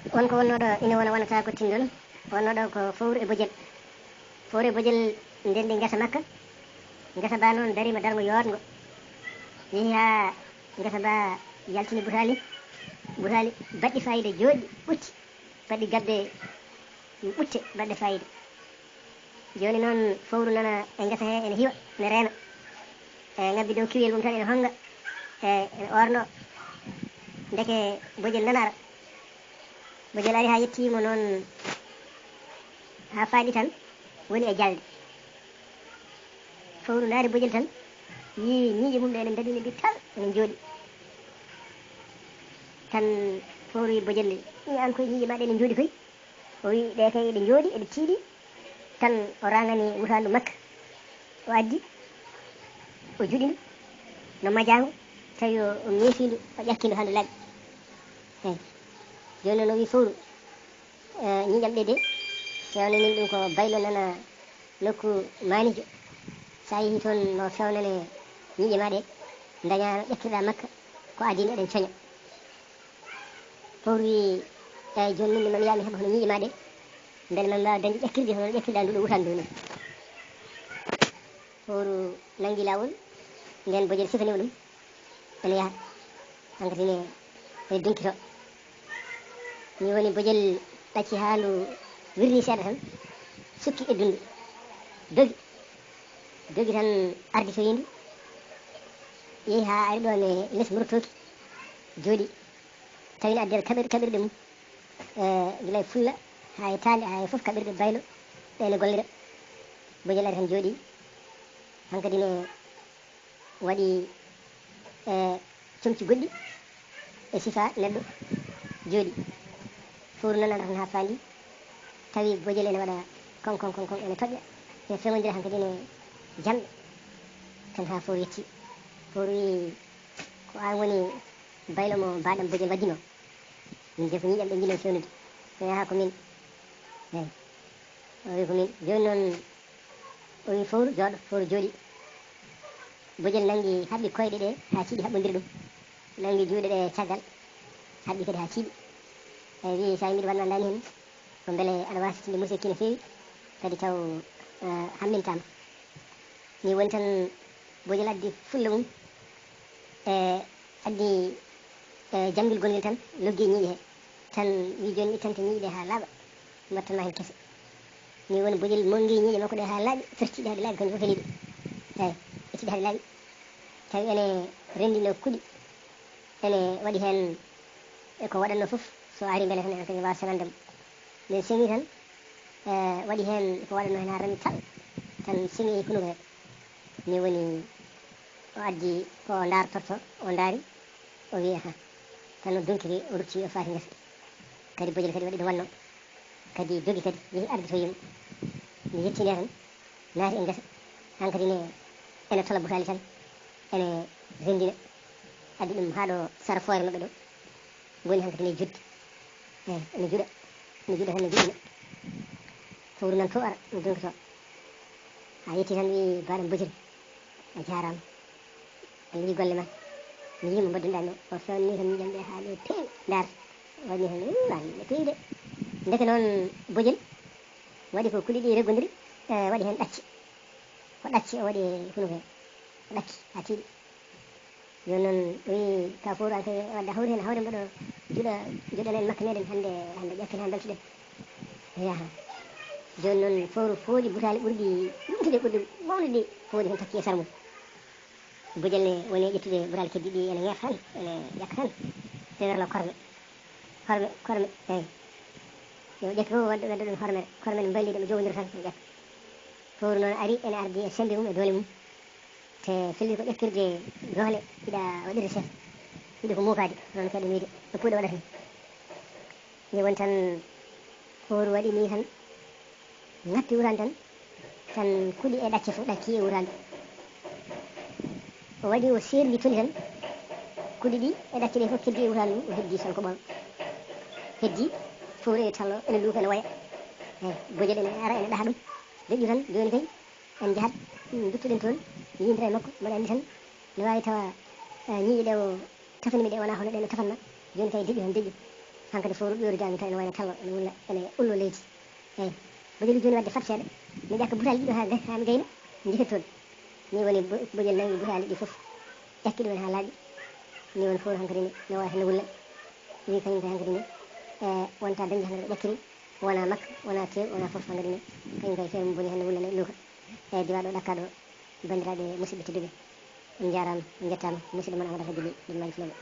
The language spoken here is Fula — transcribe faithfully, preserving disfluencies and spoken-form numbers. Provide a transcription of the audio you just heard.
On ko wonnooɗo ina wona wonata ko tinndol, wonnooɗo ko fowru e bojel. Fowru e bojel ndeenndi ngesa makka, ngesa ba noon dariima darngo yooɗngo. Yehi haa ngesa ba yaltini butaali, butaali baɗɗi faayiida jooɗɗi ɓutti, baɗɗi gabbe ɓutte baɗɗe faayiida. Jooni noon fowru nana e ngesa he ene hiwa, ene reena. E ngabbi dow kiwel mum tan ene honnga, e ene oorno. Ndeke bojel nana ara. Bojel ari haa yettii mo noon haa faaɗi tan woni e jalde. Fowru ndaari bojel tan, yii ñiiƴe mum ɗe ene ndaɗi, ene mbiyi tal, ene njooɗi. Tan fowru wi bojel, "Ii, aan koye ñiiƴe ma ɗe ene njooɗi koy." O wi, "Ɗe kay eɗe njooɗi, eɗe tiiɗi." Tan o raŋani wutaandu makka. O addi, o juɗi ndu no majaango, tawi o, o ŋeefi ndu, o ƴakki ndu haa ndu laaɓi. Eey. Jooni noon o wi fowru, eh, ñiiƴam ɗe de, feewnanimi ɗum ko baylo nana nokku maaniijo. So a yehii toon, ma feewnane ñiiƴe ma ɗe, ndañaa no ƴakkirɗaa makka, ko adii no eɗen coña. Fowru wi, "Eey, jooni min ne, ma mi yaha mi heɓa hono ñiiƴe ma ɗe, mbele ma mi waawa dañde ƴakkirde hono no ƴakkirɗaa ndu ɗo wutaandu ndu nii." Fowru nanngi laawol, ndeen bojel sifanima ɗum, ene yaha, hankadi ne ene dunkito. Ni woni bojel ɗacci haa ndu wirni seeɗa tan, sukki eddundu, dogi, dogi tan ardi so yindi, yehi haa ari ɗo ne les murtooki, jooɗi, tawi ne addi kaɓir-, kaɓirɗe mum, e gila e fulla haa e taande, haa e fof kaɓirɗe baylo, ɗe ene gollira. Bojel ari tan jooɗi, hankadi ne waɗi, e, comci goɗɗi e sifa neɗɗo jooɗi. Fowru nana tan haa faandi, tawi bojel ene waɗa kon, kon, kon, kon, ene toƴƴa, ene feŋondira hankadi ene jamɗe. Tan haa fowru yetti. Fowru wi, "Ko aan woni baylo mo mbaɗam bojel waddino? Min de ko ñiiƴam ɓe njiɗmi fewnude." O wi, "Haa ko min." Eey. O wi, "Ko min." Jooni noon o wi fowru, "Jooɗo." Fowru jooɗi. Bojel nanngi haɓɓi koyɗe ɗe haa tiiɗi haɓɓondiri ɗum. Nanngi juuɗe ɗe caggal, haɓɓi kadi haa tiiɗi. Eey, wi, "So a mbiɗa waɗ ma ndaani heen, ko mbele aɗa waasitinde museki no feewi, kadi taw, eh, hammintaama." Ni woni tan bojel addi fulla mum, e addi, e jamgel gongel tan, loggi e ñiiƴe he. Tan wi, "Jooni ittante ñiiƴe ɗe haa laaɓa, mbattan ma heen kese." Ni woni bojel monngi ñiiƴe makko ɗe haa laaɓi, ferti ɗe haa ɗe laaɓi, kanjum fof heli ɗe. Eey, itti ɗe haa ɗe laaɓi. Tawi ene renndino kuɗi, ene waɗi heen e ko waɗatnoo fof, so ari mbele tan ene kañum waawa seŋande mo. Nde seŋi tan, e waɗi heen ko waɗatnoo heen haa rami tal, tan seŋi e hunuko he. Ni woni o addi ko o ndaartorto, o ndaari, o wi, "Aha." Tan o dunkiri, o rutti, o faati ngesa. Kadi bojel kadi waɗi no wannoo. Kadi dogi kadi, yehi arditoyi mo. Nde yetti nde tan, naati e ngesa. Hankadi ne, ene tola butaali tan, ene renndina. Addi ɗum haa ɗo sara foore maɓɓe ɗo. Woni hankadi ne juddi. Eey, ene juɗa. Ene juɗa tan, ene juɗɗina. Fowru nan fof ara, ene dunkito. A yetti tan, wi, "Baaɗam bojel, a jaaraama. A yiɗi golle ma. Mi yii mo mbaɗdunoɗaa mi o. O feewni tan ñiiƴam ɗe haa ɗe peewi. Ndaar." Waɗi heen, uu, waɗi ɗe peewi de. Ndeke noon bojel waɗi ko kuɗi ɗi reggondiri, e, waɗi heen ɗacce. Ko ɗacce o waɗi e hunuko he. O ɗacci haa tiiɗi. Jooni noon o wi, "Ka fowru an kay wadde hawri heen, hawri mboɗo juɗa, juɗanen makka meɗen hannde, hannde ƴakken haa mbeltoɗen." Yaha. Jooni noon fowru foodi butaali ɓurɗi ɗuuɗude, ɓurɗi mawnude, foodi heen takki e sara mum. Bojel ne woni e ƴettude butaali keddiiɗi ɗi, ene ŋeefa tan, ene ƴakka tan. Fewerla korme. Korme, korme, eey. Yo ƴakki fof wadde, wadde ɗum hormere. Korme ne mbayliɗe, ɓe jowondira tan, ɓe ƴakka. Fowru noon ari, ene ardi e semmbe mum e doole mum. Te felliti ko ƴakkirde doole, yiɗa waɗirde seeɗa. Yiɗi ko muukaade, noon kadi wiyde, no puuɗe waɗata ni. Nde woni tan, fowru waɗi ni tan, ŋatti wuraani tan, tan kuɗi e ɗacce fof ɗaccii e wuraani. O waɗi, o seerndi toli tan, kuɗi ɗi e ɗacce ɗe fof keddii e wuraani mum, o heddii tan ko ɓolo. Heddii fowru ene tallo, ene luuka, ene woya. Eey, bojel ene ara, ene ɗaha ɗum. Deƴƴu tan, jooni kay, en njahat, mm, nduttoɗen toon, yiyondira e makko, mboɗo anndi tan, ne waawi tawa, eh, ñiiƴe ɗe o tafani mi ɗe wonaa hono ɗe no tafanma. Jooni kay, deƴƴu tan, deƴƴu. Hankadi fof ɗo ƴoori daami tan ene wayno tallo ene wulla ene ullo leydi. Eyyi, bojel jooni wadde fat seeɗa, mi ƴakka butaali ɗiɗo haa ga- haa mi gayna, mi jehi toon. Ni woni bo- bojel nangi butaali ɗi fof, ƴakki ɗumen haa laaɓi. Ni woni fof hankadi ne no wawi hannde wulla. Wi kañum kay hankadi ne, e wonta dañde hankadi ko ƴakkiri, wona makka, wona tew, wona fof hankadi ne. Kañum kay feere mum boni hannde wulla ne luuka. E diwa ɗo ɗakka ɗo, banndiraaɓe musidɓe tedduɓe, on njaaraama, on njettaama. Musidɗo mon Amadou Alhaji Leye, ɗum mari filemo.